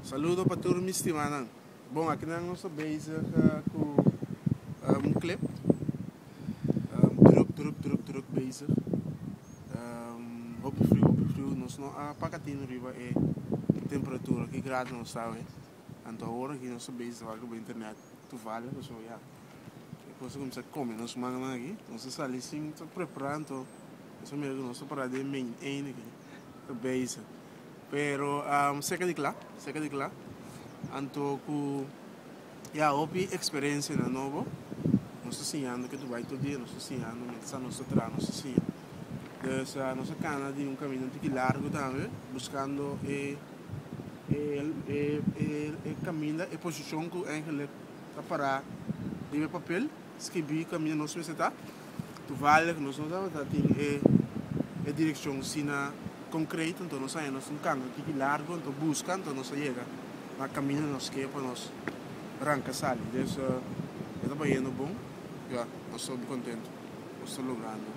Saludo pa tur mi stimanan. Bon, akinan nos ta bezig ku un clip. Druk, druk, druk, druk bezig. Hopi friu, hopi friu. Nos no a paka tinu riba e temperatura, ki grado nos ta awe. Anto awor aki nos ta bezig wak riba internet toevallig, pasobra ya e kos a kuminsá kome nos mannan aki. Nos a sali sin ta prepará, anto nos a mira ku nos ta pará den main ein aki ta bezig. Pero cerca di cla, cerca di cla. Anto cu ya hopi experiencianan nobo nos ta siñando ke Dubai tur dia nos ta siñando mientras nos ta traha nos ta siña. Dus nos a cana di un camino un tiki largo tambe buscando e e e caminda e posicion cu eigenlijk ta para riba e papel. Skibí kaminda nos mester ta. Toevallig nos no tabata tin e e direkshon asina konkreto, anto nos haña nos un kanga tiki largu, anto buska, anto nos a yega na kaminda nos ke pa nos ranka sali. Dus e ta bayendo bon, ya, nos ta hopi kontentu, nos ta logrando.